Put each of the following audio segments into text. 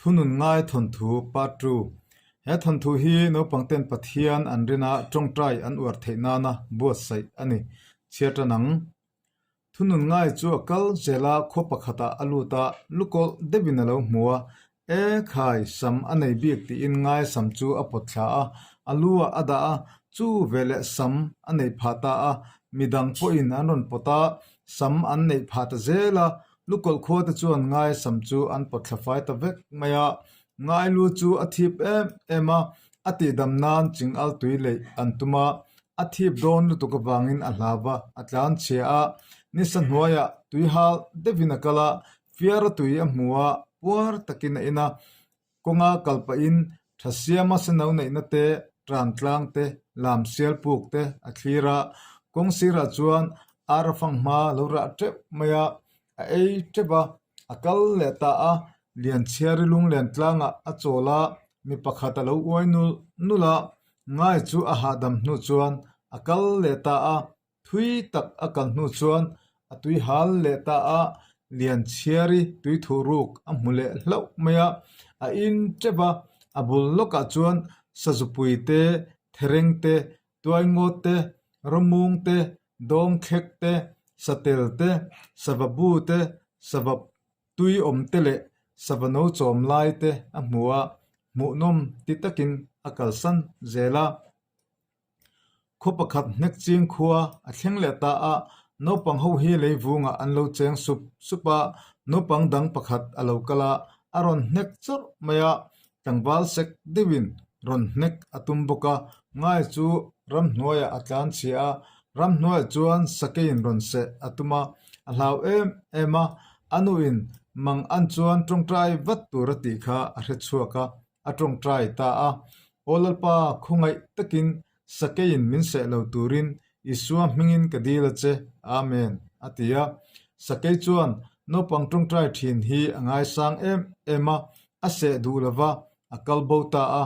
Thunun ngai thawnthu Part Ii He thawnthu hi naupangten Pathian an rina tawngtai an uar theih nana buatsaih a ni. Chhiar tan ang. Thunun ngai chu a kal zel a, khaw pakhatah a lut a, lukawlh deuhin a lo hmu a. E khai, sam a nei bik tiin ngai sam chu a pawt thla a, a lu ah a dah a, chu veleh sam a neih phah ta a, midang pawhin an rawn pawt a, sam an neih phah ta zel a, Lukawlh khua te chuan ngai sam chu an pawt thla fai ta vek mai a, ngai lu chu a thip em em a, a tihdam nan ching al tui leih an tum a, a thip dawn lutuk avangin a hlau va, a tlan chhia a, nisa hnuaiah tui hal deuhin a kal a, fiara tui a hmu a, puar takin a in a, Kawnga kal pahin tha siama seno neihna te, tan tlang te, lam sial puk te a thlir a. Kawng sirah chuan ar a fang hma lo rah teuh mai a, a ei teuh a, a kal leh ta a. Lianchhiari lunglen tlangah a chawl a, mi pakhat a lo uai nul nul a, ngai chu a hahdam hnu chuan a kal leh ta a. Thui tak a kal hnu chuan a tui hal leh ta a, Lianchhiari tui thuh ruk a hmu leh hlauh mai a, a in tep a, a bul lawkah chuan sazupui te, thereng te, tuaingawt te, rawmung te, dawngthlek te, satel te, sava bu te, sava tui awm te leh sava no chawm lai te a hmu a, hmuhnawm ti takin a kalsan zel a. Khaw pakhat hnek ching khua a thleng leh ta a, naupang ho hi lei vungah an lo cheng sup sup a, naupang dang pakhat a lo kal a, a rawn hnek chawrh mai a, tlangval sek deuhin rawn hnek a tum bawk a, ngai chu ramhnuaiah a tlan chhia a, ramhnuaiah chuan sakeiin rawn seh a tum a, a hlau em em a, a nuin mang an chuan tawngtai vat tur a tih kha a hre chhuak a, a tawngtai ta a, Aw Lalpa, khawngaih takin sakeiin min seh lo turin Isua hmingin ka dil a che, Amen, a ti a. Sakei chuan naupang tawngtai thin hi a ngaisang em em a, a seh duh lo va, a kal bo ta a.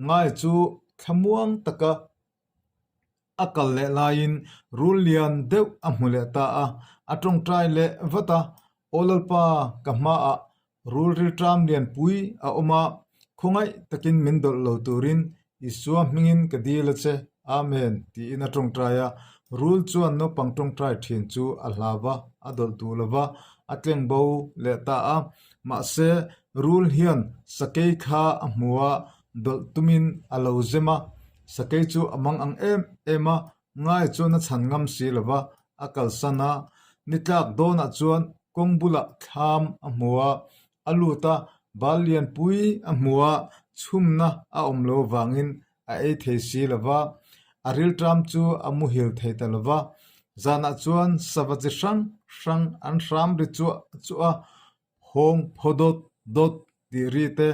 Ngai chu thlamuang taka a kal leh laiin rul lian deuh a hmu leh ta a, a tawngtai leh vat a, Aw Lalpa, ka hmaah rul rilṭam lianpui a awm a, khawngaih takin min dawlh lo turin Isua hmingin ka dil a che, Amen, tiin a tawngtai a. Rul chuan naupang tawngtai ṭhin chu a hlau va, a dawlh duh lo va, a tleng bo leh ta a. Mahse, rul hian sakei kha a hmu a, dawlh tumin a lo zem a, sakei chu a mang ang em em a, ngai chuan a chhan ngam si lo va, a kalsan a, ni tlak dawnah chuan kawng bulah thlam a hmu a, a lut a, bal lianpui a hmu a, chhumna a awm lo avangin a ei thei si lo va, a rilṭam chu a muhil thei ta lo va, zanah chuan sava chi hrang hrang an hram ri chuah chuah a, Hawng phaw dawt dawt tih ri te,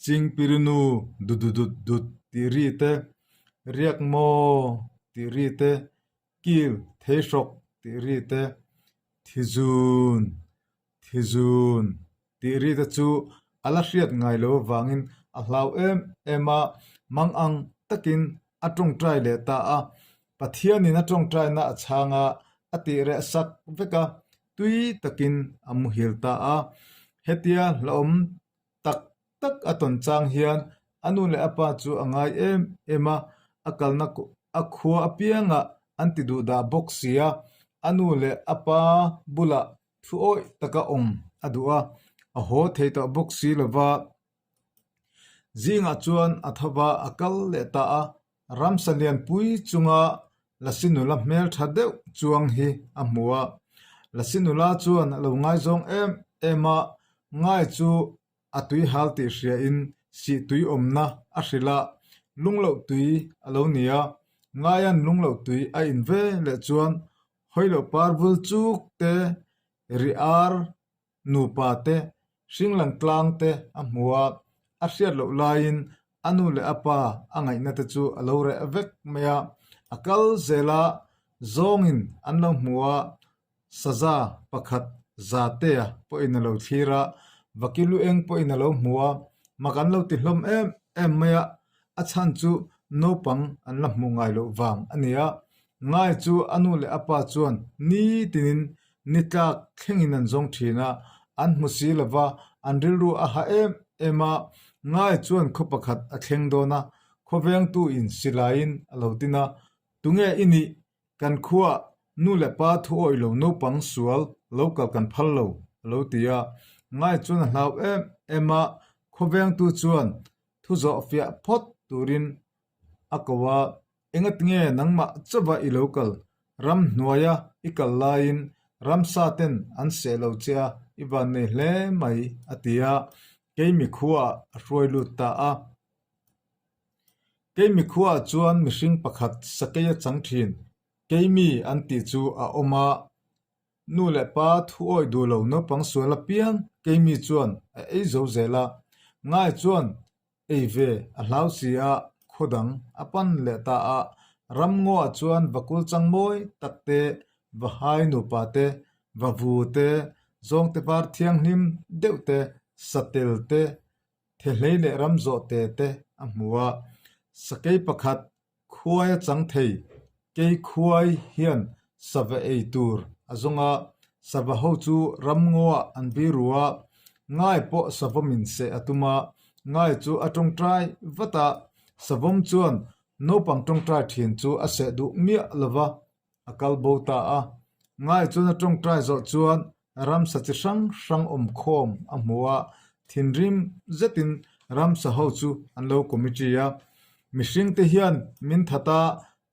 Chingpirinu dududut dut tih ri te, Riak maw tih ri te, Kil theihrawk tih ri te, Thizun thizun tih ri te chu a la hriat ngai lo avangin a hlau em em a, mang ang takin a tawngtai leh ta a. Pathianin a tawngtaina a chhang a, a tih reh sak vek a, tui takin a muhil ta a. Hetia hlauhawm tak tak a tawn chang hian a nu leh a pa chu a ngai em em a, a kalna a khua apiangah an ti duh dah bawk si a, a nu leh a pa bulah thu awih taka awm a duh a, a haw thei tawh bawk si lo va. Zingah chuan a tho va, a kal leh ta a, ramsa lianpui chunga Lasi nula hmeltha deuh chuang hi a hmu a. Lasi nula chuan a lo ngaizawng em em a, ngai chu a tui hal tih hriain sih tui awmna a hrilh a, lungloh tui a lo ni a. Ngaian lungloh tui a in ve leh chuan hawiloh par vul chuk te ri ar nupa te, hringlang tlang te a hmu a, a hriat loh laiin a nu leh a pa a ngaihna te chu a lo reh vek mai a, a kal zel a, zawngin an lo hmu a, saza pakhat Zatea pawhin a lo thlir a, Vakilu eng pawhin a lo hmu a, mak an lo ti hlawm em em mai a, a chhan chu naupang an la hmuh ngai loh vang a ni a, ngai chu a nu leh a pa chuan nitinin Ni tlak thlengin an zawng thin a, an hmu si lo va, an rilru a ha em em a, Ngai chuan khaw pakhat a thleng dawn a, khawvengtu in silaiin a lo tin a, Tunge i nih? Kan khuaah nu leh pa thu awih lo naupang sual lo kal kan phal lo, a lo ti a. Ngai chuan a hlau em em a, khawvengtu chuan thu zawh fiah phawt turin a ko a, Engatinge nangmah chauva i lo kal? Ramhnuaia i kal laiin ramsa ten an seh lo che a, i van nei hle mai, a ti a. Keimi khuaah a hruai lut ta a. Keimi khuaah chuan mihring pakhat sakei a chang thin, Keimi an tih chu a awm a. Nu leh pa thu awih duh lo naupang sual apiang Keimi chuan a ei zo zel a. Ngai chuan Ei ve a hlau si a, khaw dang a pan leh ta a, ramngaw-ah chuan vakul chang mawi tak te, vahai nupa te, vavu te, zawngte var thianghlim deuh te, satel te, thehlei leh ramzawh te te a hmu a. Sakei pakhat Khuai a chang thei. Kei khuai hian sava ei tur a zawng a, sava ho chu ramngaw-ah an vi ru a, ngai pawh savawmin seh a tum a, ngai chu a tawngtai vat a, savawm chuan naupang tawngtai thin chu a seh duh miah lo va, a kal bo ta a. Ngai chuan a tawngtai zawh chuan ramsa chi hrang hrang awm khawm a hmu a, thinrim zetin ramsa ho chu an lo committee a. Mihring te hian min that a,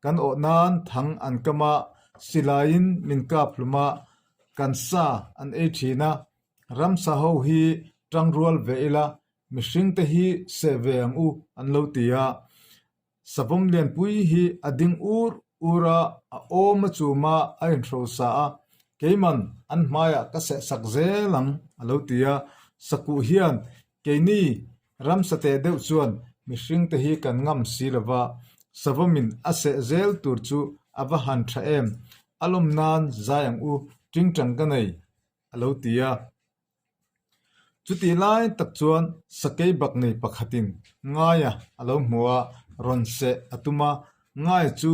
kan awh nan thang an kam a, silaiin min kap hlum a, kan sa an ei thin a, ramsa ho hi tangrual ve ila, mihring te hi seh ve ang u an lo ti a. Savawm lianpui hi a ding ur ur a, a awm a chum a, a inhrosa a, Keiman an hmaiah ka sehsak zel ang, a lo ti a. Sakuh hian keini ramsa teh deuh chuan mihringte hi kan ngam si lo va, Savawmin a seh zel tur chu a va han tha em, a lawm nan zai ang u, tingtang ka nei, a lo ti a. Chutih lai tak chuan sakei bak nei pakhatin Ngaia a lo hmu a, rawn seh a tum a. Ngai chu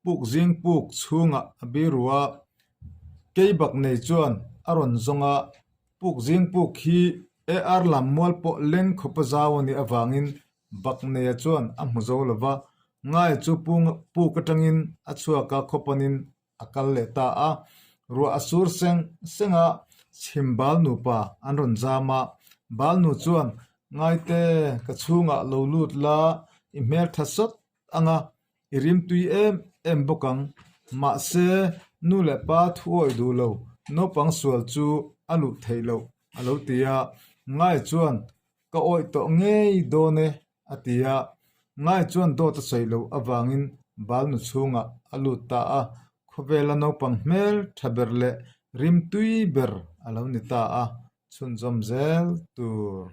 puk zing puk chhungah a biru a, kei bak nei chuan a rawn zawng a. Puk zing puk hi AR lam mual pawh leng khawpa zau a nih avangin bak neia chuan a hmu zo lo va. Ngai chu puk atangin a chhuak a, khawpanin a kal leh ta a, ruah a sur seng seng a, chhim bal nupa an rawn zam a, bal nu chuan Ngaite ka chhungah lo lut la, i hmel tha sawt ang a, i rim tui em em bawk ang, mahse nu leh pa thu awih duh lo, naupang sual chu a luh theih loh a lo ti a, Ngai chuan Ka awih tawh ngei dawn e, a ti a. Ngai chuan dawt a sawi loh avangin Balnu chhungah a lut ta a, khawvela naupang hmel tha ber leh rim tui ber a lo ni ta a, chhunzawm zel tur.